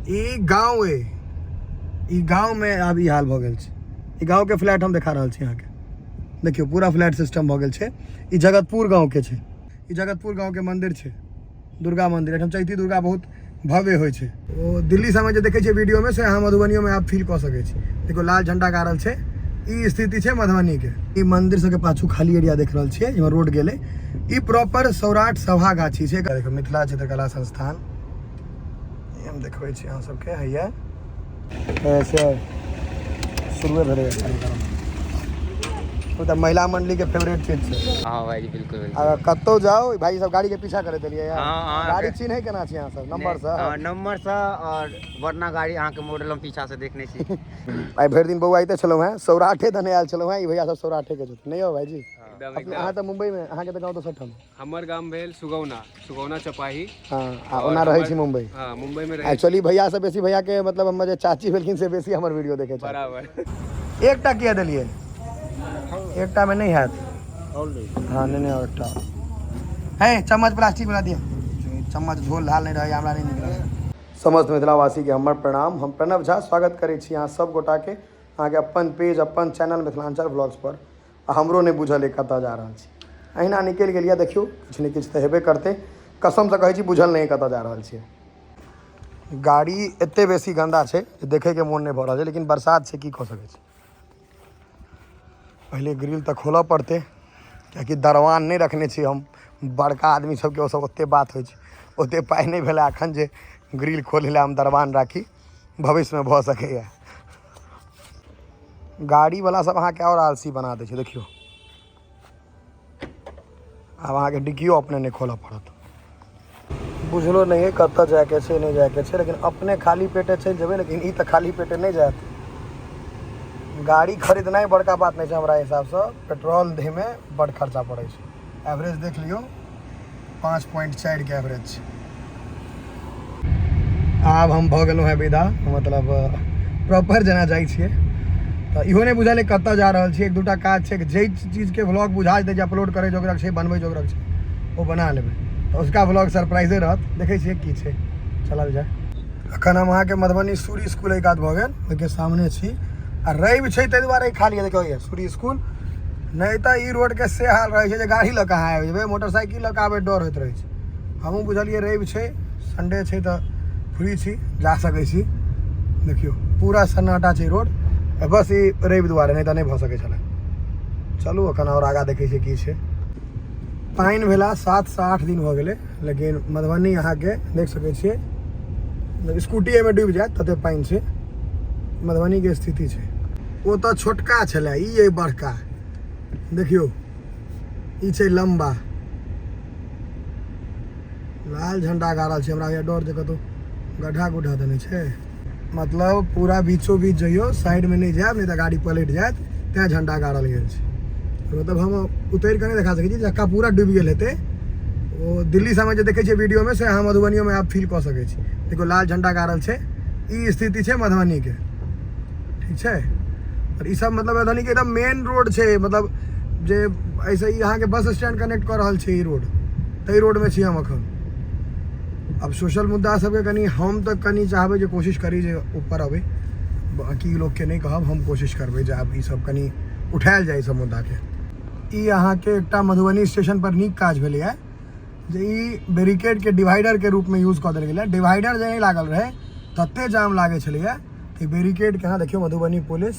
ई गाँव अइ, ई गाँवमे आब ई हाल भऽ गेल छै। ई गाँवके फ्लैट हम देखा रहल छी अहाँके। देखियौ पूरा फ्लैट सिस्टम भऽ गेल छै। ई जगतपुर गाँवके छै। ई जगतपुर गाँवके मंदिर छै, दुर्गा मंदिर। एहिठाम चैती दुर्गा बहुत भव्य होइ छै। ओ दिल्ली सबमे जे देखै छियै वीडियोमे, से अहाँ मधुबनियोमे आब फील कऽ सकै छी। देखियौ लाल झंडा गाड़ल छै। ई स्थिति छै मधुबनीके। ई मंदिर सबके पाछू खाली एरिया देख रहल छियै, जाहिमे रोड गेलै। ई प्रॉपर सौराठ सभा गाछी छै। देखियौ मिथिला चित्रकला संस्थान, ई हम देखबै छी अहाँ सबके। हैया से शुरुए भेलै। ओ तऽ महिला मंडली के फेवरेट चीज छै। हाँ भाई जी, बिल्कुल बिल्कुल। अगर कतौ जाओ, भाई सब गाड़ी के पीछा करैत एलियै यार। हाँ, हाँ, गाड़ी चिन्है केना छी अहाँ सब? नंबर से? हाँ, नंबर से, और वरना गाड़ी अहाँ के मॉडल हम पीछा से देखने छी। आइ भरि दिन बौआइते छलहुँ हेँ, सौराठे दने आयल छलहुँ हेँ। ई भैया सब सौराठे के छथिन, नहि यौ भाईजी? एकदम। अपने अहाँ तऽ मुम्बई मे, अहाँके तऽ गाँव दोसर ठाम? हमर गाम भेल सुगौना, सुगौना चपाही। हाँ, आ ओना रहै छी मुम्बई? हाँ, मुम्बई में रहै। एक्चुअली भैया से बेसी भैया के मतलब हमर जे चाची भेलखिन से बेसी हमर वीडियो देखै छै। बराबर। एकटा किया देलियै? एकटा मे नहि हैत। हाँ, नहि नहि, एकटा है। चम्मच प्लास्टिक वाला दिअ। चम्मच झोल झाल नहि रहै, हमरा नहि नीक लगै। समस्त मिथिलावासीके हमर प्रणाम। हम प्रणव झा स्वागत करै छी अहाँ सब गोटाके अहाँके अपन पेज, अपन चैनल मिथिलांचल ब्लॉग्स पर। आ हमरो नहि बुझल अइ कतऽ जा रहल छी, अहिना निकलि गेलियै। देखियौ, किछु ने किछु तऽ हेबे करतै। कसमसँ कहै छी, बुझल नहि कतऽ जा रहल छियै। गाड़ी एते बेसी गन्दा छै जे देखैके मोन नहि भऽ रहल छै, लेकिन बरसात छै, की कऽ सकै छी। पहिले ग्रिल तऽ खोलऽ पड़तै, किएकि दरवान नहि रखने छी हम। बड़का आदमी सबके ओसब ओते बात होइ छै। ओते पाइ नहि भेलै एखन जे ग्रिल खोलै लए हम दरवान राखी। भविष्यमे भऽ सकैए। गाड़ीवला सब अहाँके आओर आलसी बना दै छै। देखियौ, आब अहाँके डिक्कियो अपने नहि खोलऽ पड़त। बुझलो नहि अइ कतऽ जायके छै, नहि जायके छै, लेकिन अपने खाली पेटे चलि जेबै, लेकिन ई तऽ खाली पेटे नहि जायत। गाड़ी खरीदनाइ बड़का बात नहि छै हमरा हिसाबसँ, पेट्रोल दैमे बड्ड खर्चा पड़ै छै। एवरेज देख लियौ, 5.4 के एवरेज छै। आब हम भऽ गेलहुँ हेँ विदा। मतलब प्रॉपर जेना जाइ छियै तऽ इहो नहि बुझल अइ कतऽ जा रहल छी। एक दूटा काज छै, जाहि चीजके व्लॉग बुझा जेतै जे अपलोड करै जोगरक छै, बनबै जोगरक छै, ओ बना लेबै, तऽ उसका व्लॉग सरप्राइजे रहत। देखै छियै की छै, चलल जाय। एखन हम अहाँके मधुबनी सूरी स्कूल एहि कात भऽ गेल, ओहिके सामने छी। आ रवि छै ताहि दुआरे खाली। देखियौ सूरी स्कूल, नहि तऽ ई रोडके से हाल रहै छै जे गाड़ी लऽ कऽ अहाँ आबि जेबै, मोटरसाइकिल लऽ कऽ आबै डर होइत रहै छै। हमहूँ बुझलियै रवि छै, संडे छै, तऽ फ्री छी, जा सकै छी। देखियौ, पूरा सन्नाटा छै रोड, बस ई रवि दुआरे, नहि तऽ नहि भऽ सकै छलै। चलू, एखन आओर आगाँ देखै छियै की छै। पानि भेला 7 से 8 दिन भऽ गेलै, लेकिन मधुबनी अहाँके देख सकै छियै, स्कूटी एहिमे डूबि जायत तते पानि छै। मधुबनीके स्थिति छै। ओ तऽ छोटका छलै, ई अइ बड़का। देखियौ, ई छै लम्बा। लाल झंडा गाड़ल छै। हमरा डर जे कतौ गड्ढा गुड्ढा तऽ नहि छै। मतलब पूरा बीचो बीच जइयो, साइडमे नहि जायब, नहि तऽ गाड़ी पलटि जायत, तैं झंडा गाड़ल गेल छै। मतलब हम उतरि कऽ नहि देखा सकै छी, चक्का पूरा डूबि गेल हेतै। ओ दिल्ली सबमे जे देखै छियै वीडियोमे, से अहाँ मधुबनियोमे आब फील कऽ सकै छी। देखियौ, लाल झंडा गाड़ल छै। ई स्थिति छै मधुबनीके, ठीक छै? आओर ई सब मतलब मधुबनीके एकदम मेन रोड छै, मतलब जे एहिसँ ई अहाँके बस स्टैंड कनेक्ट कऽ रहल छै ई रोड, ताहि रोडमे छी हम एखन। आब सोशल मुद्दा सबके कनि हम तऽ कनि चाहबै जे कोशिश करी जे ऊपर अबै। बाँकी लोकके नहि कहब, हम कोशिश करबै जे आब ई सब कनि उठायल जाय ई सब मुद्दाके। ई अहाँके एकटा मधुबनी स्टेशन पर नीक काज भेलैए जे ई बैरिकेडके डिवाइडरके रूपमे यूज कऽ देल गेलै। डिवाइडर जे नहि लागल रहै, तते जाम लागै छलैए। तऽ बैरिकेडके अहाँ देखियौ, मधुबनी पुलिस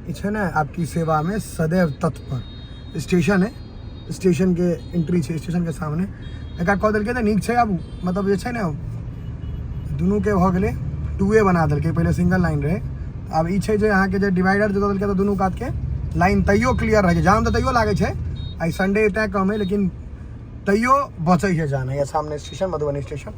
ई छै ने, आपकी सेवामे सदैव तत्पर। स्टेशन है, स्टेशनके एंट्री छै, स्टेशनके सामने एकरा कऽ देलकै तऽ नीक छै। आब मतलब जे छै ने, दुनूके भऽ गेलै, टूए बना देलकै, पहिले सिंगल लाइन रहै। आब ई छै जे अहाँके जे डिवाइडर जे दऽ देलकै तऽ दुनू कातके लाइन तैयो क्लियर रहै छै। जाम तऽ तैयो लागै छै, आइ संडे तैँ कम है, लेकिन तैयो बचै छै जान। हैया सामने स्टेशन, मधुबनी स्टेशन।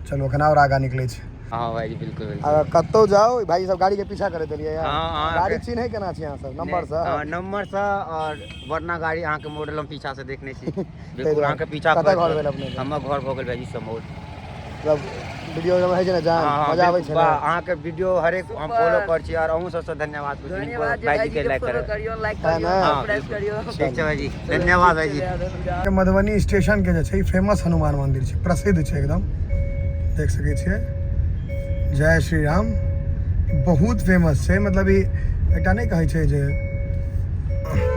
चलू, एखन आओर आगाँ निकलै छै। हाँ भाई जी, बिल्कुल बिल्कुल। अगर कतौ जाओ, भाई सब गाड़ी के पीछा करैत एलियै यार। हाँ, हाँ, गाड़ी चिन्है केना छी अहाँ सब? नंबर से? हाँ, नंबर से, और वरना गाड़ी अहाँ के मॉडल हम पीछा से देखने छी। बिल्कुल। दुआरे। अहाँ के पीछा कतऽ करैत घर भेल अपने के? हमर घर भऽ गेल भाईजी समौल। मतलब वीडियो में होइ छै ने जान, हाँ, हाँ, मजा आबै छै बिल्कुल, ने? वाह, अहाँ के वीडियो हरेक हम फॉलो कर छी और अहूँ सबसँ धन्यवाद। धन्यवाद जे भाईजी भाईजी के के लाइक फॉलो करे करियो, लाइक है करियो, ने? हाँ, सब्सक्राइब बिल्कुल। करियो। ठीक छै भाईजी, धन्यवाद भाईजी। मधुबनी स्टेशन के जे छै फेमस हनुमान मंदिर छै, प्रसिद्ध छै एकदम, देख सकै छियै। जय श्री राम। बहुत फेमस छै, मतलब ई एकटा नहि कहै छै जे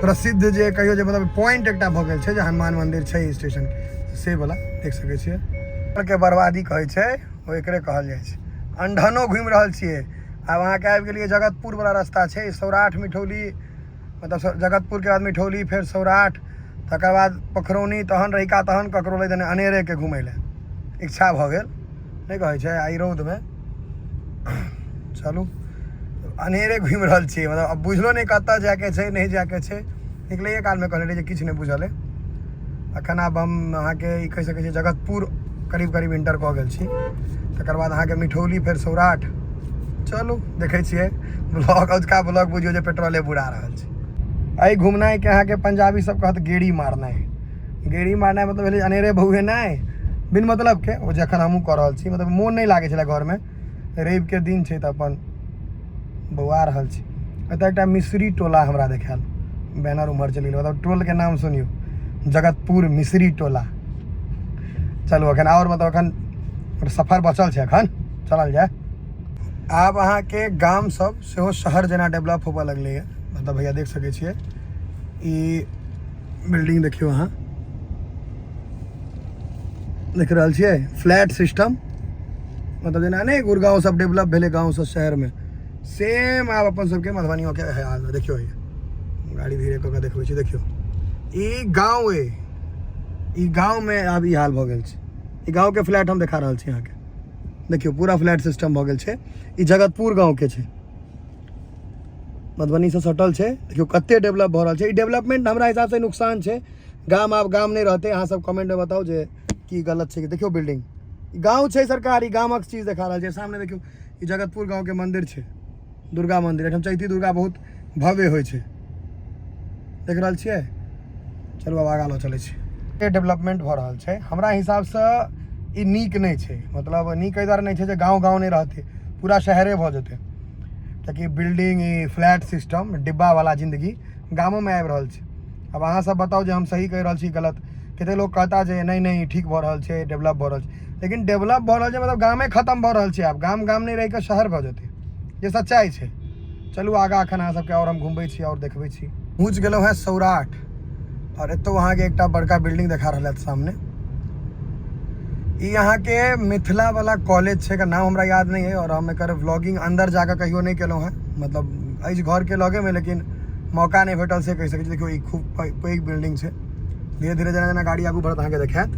प्रसिद्ध, जे कहियो जे मतलब पॉइंट एकटा भऽ गेल छै जे हनुमान मंदिर छै स्टेशन से वाला, देख सकै छियै। के बर्बादी कहै छै ओ एकरे कहल जाइ छै। अंधनो घुमि रहल छियै। आब अहाँके आबि गेलियै जगतपुर वाला रास्ता छै, सौराठ मिठौली, मतलब जगतपुरके बाद मिठौली, फेर सौराठ, तकर बाद पोखरौनी, तहन रहिका, तहन ककरोले देने। अनेरेके घुमै लए इच्छा भऽ गेल, नहि कहै छै? आइ रौदमे चलू, अनेरे घुमि रहल छियै। मतलब आब बुझलो नहि कतऽ जायके छै, नहि जायके छै। निकलैए कालमे कहने रहियै जे किछु नहि बुझल अइ एखन। आब हम अहाँके ई कहि सकै छी, जगतपुर करीब करीब इंटर कऽ गेल छी, तकर बाद अहाँके मिठौली, फेर सौराठ। चलू देखै छियै ब्लॉग, अजुका ब्लॉग बुझियौ जे पेट्रोले बुरा रहल छै। एहि घुमनाइके अहाँके पंजाबी सब कहत गेड़ी मारनाइ। गेड़ी मारनाइ मतलब भेलै अनेरे बौएनाइ बिन मतलबके। ओ जखन हमहूँ कऽ रहल छी, मतलब मोन नहि लागै छलै घरमे, रविके दिन छै तऽ अपन बौआ रहल छी। एतऽ एकटा मिश्री टोला हमरा देखायल, बैनर उम्हर चलि गेलै। मतलब टोलके नाम सुनियौ, जगतपुर मिश्री टोला। चलू एखन आओर मतलब एखन सफर बचल छै, एखन चलल जाय। आब अहाँके गाम सब सेहो शहर जेना डेवलप होबऽ लगलैए। मतलब भैया देख सकै छियै, ई बिल्डिंग देखियौ, अहाँ देख रहल छियै फ्लैट सिस्टम। मतलब जेना नहि गुड़गाँव सब डेवलप भेलै गाँवसँ शहरमे, सेम आब अपन सबके मधुबनियोके हाल। देखियौ, गाड़ी धीरे कऽ कऽ देखबै छी। देखियौ, ई गाँव अइ, ई गाँवमे आब ई हाल भऽ गेल छै। ई गाँवके फ्लैट हम देखा रहल छी अहाँके। देखियौ, पूरा फ्लैट सिस्टम भऽ गेल छै। ई जगतपुर गाँवके छै, मधुबनीसँ सटल छै। देखियौ कते डेवलप भऽ रहल छै। ई डेवलपमेंट हमरा हिसाबसँ नुकसान छै। गाम आब गाम नहि रहतै। अहाँ सब कमेंटमे बताउ जे की गलत छै। देखियौ बिल्डिंग, गाँव छै सरकार, ई गामक चीज देखा रहल छै सामने। देखियौ, ई जगतपुर गाँवके मंदिर छै, दुर्गा मंदिर। एहिठाम चैती दुर्गा बहुत भव्य होइ छै, देख रहल छियै। चलू आब आगाँ लऽ चलै छी। डेवलपमेंट भऽ रहल छै, हमरा हिसाबसँ ई नीक नहि छै। मतलब नीक एहि दुआरे नहि छै जे गाँव गाँव नहि रहतै, पूरा शहरे भऽ जेतै। कियाकि बिल्डिंग, ई फ्लैट सिस्टम, डिब्बावला जिन्दगी गामोमे आबि रहल छै। आब अहाँ सब बताउ जे हम सही कहि रहल छी गलत। कते लोक कहता जे नहि नहि, ठीक भऽ रहल छै, डेवलप भऽ रहल छै। लेकिन डेवलप भऽ रहल छै मतलब गामे खतम भऽ रहल छै। आब गाम गाम नहि रहिकऽ शहर भऽ जेतै, जे सच्चाइ छै। चलू आगाँ, एखन अहाँ सबके आओर हम घुमबै छी आओर देखबै छी। पहुँच गेलहुँ हेँ सौराठ आओर एतौ अहाँके एकटा बड़का बिल्डिंग देखा रहल है सामने। ई अहाँके मिथिला वाला कॉलेज छै, एकर नाम हमरा याद नहि है। आओर हम एकर व्लॉगिंग अंदर जाकऽ कहियो नहि केलहुँ हेँ। मतलब अछि घरके लगेमे, लेकिन मौका नहि भेटल से कहि सकै छी। देखियौ, ई खूब पैघ बिल्डिंग छै। धीरे धीरे जेना जेना गाड़ी आगू बढ़त अहाँके देखायत।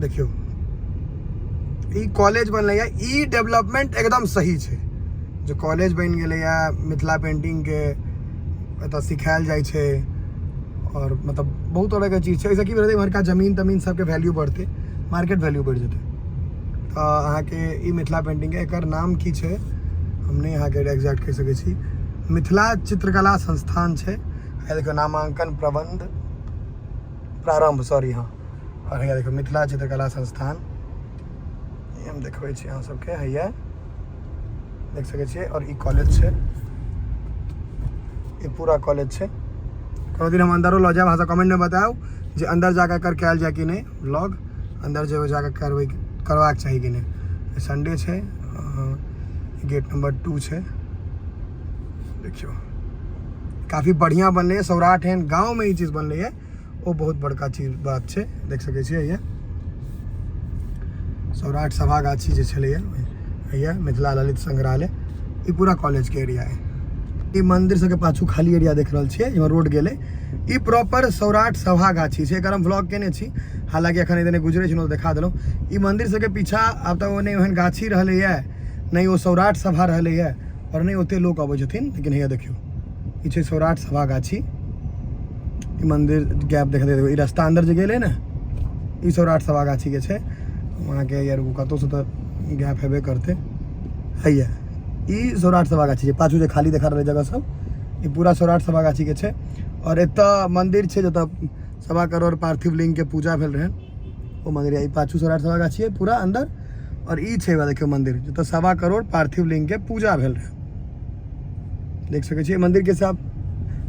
देखियौ, ई कॉलेज बनलैए। ई डेवलपमेंट एकदम सही छै जे कॉलेज बनि गेलैए। मिथिला पेंटिंगके एतऽ सिखायल जाइ छै आओर मतलब बहुत तरहके चीज छै। एहिसँ की भेलै, इम्हरका जमीन तमीन सबके वैल्यू बढ़तै, मार्केट वैल्यू बढ़ि जेतै। तऽ अहाँके ई मिथिला पेंटिंगके, एकर नाम की छै हम नहि अहाँके एग्जैक्ट कहि सकै छी। मिथिला चित्रकला संस्थान छै। आ देखियौ, नामांकन प्रबंध प्रारंभ, सॉरी, हँ। आओर हैया देखियौ, मिथिला चित्रकला संस्थान, ई हम देखबै छी अहाँ सबके। हैया देख सकै छियै। आओर ई कॉलेज छै, ई पूरा कॉलेज छै। कोनो दिन हम अंदरो लऽ जायब। अहाँ सब कमेंटमे बताउ जे अंदर जाकर एकर कयल जाय कि नहि व्लॉग, अंदर जेबै जाकर करबै, करबाक चाही कि नहि। संडे छै। गेट नंबर 2 छै। देखियौ, काफी बढ़िआँ बनलै। सौराठ एहन गाँवमे ई चीज बनलैए, ओ बहुत बड़का चीज बात छै। देख सकै छियै, ये सौराठ सभा गाछी जे छलैए, हैया मिथिला ललित संग्रहालय। ई पूरा कॉलेजके एरिया है। ई मंदिर सबके पाछू खाली एरिया देख रहल छियै, जाहिमे रोड गेलै, ई प्रॉपर सौराठ सभा गाछी छै। एकर हम व्लॉग केने छी, हालांकि एखन एतने गुजरै छलहुँ तऽ देखा देलहुँ। ई मंदिर सबके पीछा आब तऽ ओ नहि ओहन गाछी रहलैए, नहि ओ सौराठ सभा रहलैए आओर नहि ओते लोक अबै छथिन। लेकिन हैया देखियौ, ई छै सौराठ सभा गाछी। ई मंदिर गैप देख देखियौ, ई रास्ता अंदर जे गेलै ने, ई सौराठ सभा गाछीके छै। अहाँके यार कतहुसँ तऽ गैप हेबे करतै। हैया ई सौराठ सभा गाछी छै। पाछू जे खाली देखा रहलै जगह सब, ई पूरा सौराठ सभा गाछीके छै। आओर एतऽ मंदिर छै जतऽ 1.25 करोड़ पार्थिव लिंगके पूजा भेल रहै, ओ मंदिर। ई पाछू सौराठ सभा गाछी है पूरा अंदर। आओर ई छै देखियौ मंदिर, जतऽ 1.25 करोड़ पार्थिव लिंगके पूजा भेल रहै। देख सकै छियै, मंदिरके साफ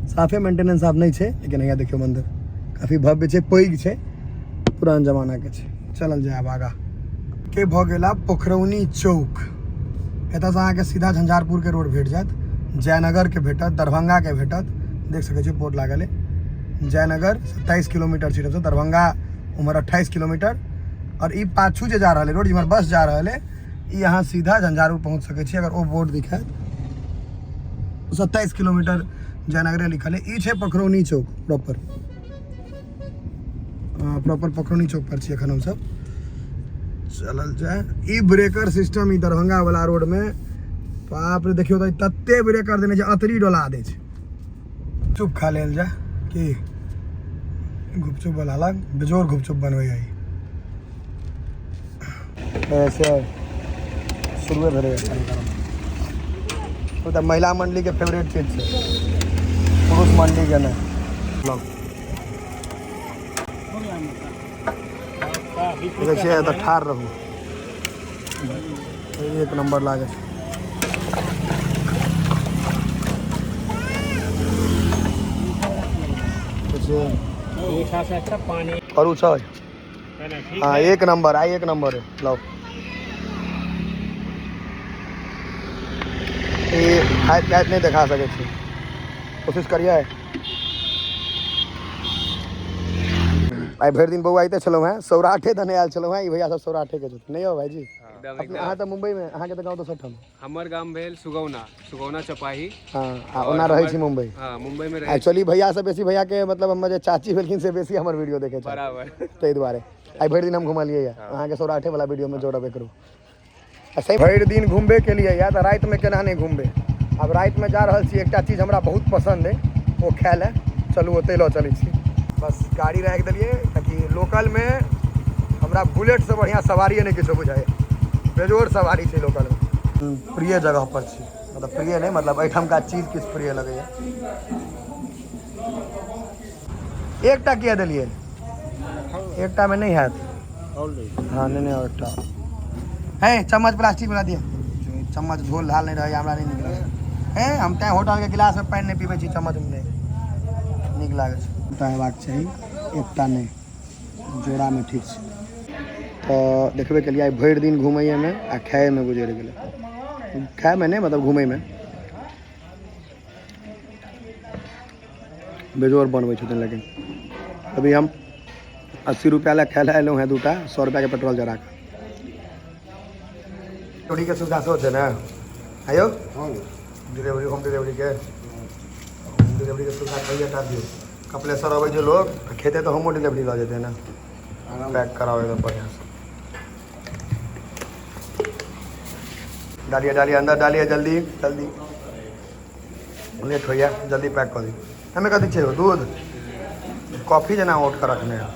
साफे मेंटेनेंस आब नहि छै। लेकिन हैया देखियौ, मंदिर काफी भव्य छै, पैघ छै, पुरान जमानाके छै। चलल जाय आब आगाँ। के भऽ गेल आब पोखरौनी चौक। एतऽसँ अहाँके सीधा झंझारपुरके रोड भेट जायत, जयनगरके भेटत, दरभंगाके भेटत। देख सकै छियै बोर्ड लागल है। जयनगर 27 किलोमीटर छै एतऽसँ, दरभंगा उम्हर 28 किलोमीटर। और ई पाछू जे जा रहल है रोड, जिम्हर बस जा रहल है, ई अहाँ सीधा झंझारपुर पहुँच सकै छी। अगर ओ बोर्ड दिखायत 27 किलोमीटर जयनगरे लिखल है। ई छै पखरौनी चौक, प्रॉपर प्रॉपर पखरौनी चौक पर छी एखन हमसब। चलल जाय। ई ब्रेकर सिस्टम ई दरभंगा वाला रोड में बाप रे, देखियो तऽ तते ब्रेकर देने छै, अतरी डोला दै छै। चुप खा लेल जाय की गुपचुप वाला लग बेजोर गुपचुप बनबै है। ऐसे शुरुए भेलै ओ तऽ महिला मंडली के फेवरेट चीज छै, पुरुष मंडली के नहि। देखै छियै एतऽ ठाढ़ रहू, एक नंबर लागै छै। अच्छा पानी करू छै। हाँ एक नंबर, आई एक नंबर है। लाओ ई खाइत खाइत नहि देखा सकै छी, कोशिश करियै। आइ भरि दिन बौआइते छलहुँ हेँ, सौराठे दने आयल छलहुँ हेँ। ई भैया सब सौराठे के छथिन, नहि यौ भाईजी? एकदम। अपने अहाँ तऽ मुम्बई मे, अहाँके तऽ गाँव दोसर ठाम। हमर गाम भेल सुगौना, सुगौना चपाही। हाँ, आ ओना रहै छी मुम्बई। हाँ, मुम्बई में रहै। एक्चुअली भैया से बेसी भैया के मतलब हमर जे चाची भेलखिन से बेसी हमर वीडियो देखै छथि। बराबर। ताहि दुआरे आइ भरि दिन हम घुमलियै यऽ। अहाँके सौराठे वाला वीडियो मे जोड़ब एकरो। आ सही भरि दिन घुमबे केलियै यऽ तऽ रातिमे केना नहि घुमबै। आब रातिमे जा रहल छी, एकटा चीज हमरा बहुत पसन्द अइ, ओ खाय लए। चलू ओतहि लऽ चलै छी। बस गाड़ी राखि देलियै, कियाकि लोकलमे हमरा बुलेटसँ बढ़िआँ सवारिए नहि किछो बुझाइए, बेजोड़ सवारी छै लोकलमे। प्रिय जगह पर छी, मतलब प्रिय नहि, मतलब एहिठामका चीज किछु प्रिय लगैए। एकटा किया देलियै? एकटामे नहि हैत। हाँ नहीं नहीं, एकटा है चम्मच प्लास्टिक वाला दिअ। चम्मच झोल झाल नहि रहैए, हमरा नहि नीक लगैए। हे हम तैँ होटलके गिलासमे पानि नहि पीबै छी, चम्मचमे नहि नीक लागै छै। एकटा हेबाक चाही, एकटा नहि, जोड़ामे ठीक छै। तऽ देखबे केलियै आइ भरि दिन घुमैएमे आ खाइमे गुजरि गेलै। खाइमे नहि, मतलब घुमैमे। बेजोड़ बनबै छथिन। लेकिन अभी हम 80 रुपया लए खाय लए एलहुँ हेँ दूटा, 100 रुपयाके पेट्रोल जरा कऽ। डिलीवरीके सुविधा सेहो छै ने? आयौ डिलीवरी, होम डिलीवरीके, होम डिलीवरीके सुविधा कहिए टा दियौ। कपिलेश्वर अबै छै लोक तऽ खेतै तऽ होमो डिलीवरी लऽ जेतै ने, पैक कराओ एकदम बढ़िआँसँ। डालिए डालिए, अंदर डालिए, जल्दी जल्दी, लेट होइए, जल्दी पैक कऽ दियौ। एहिमे कथी छै? दूध कॉफी जेना औट कऽ रखने है।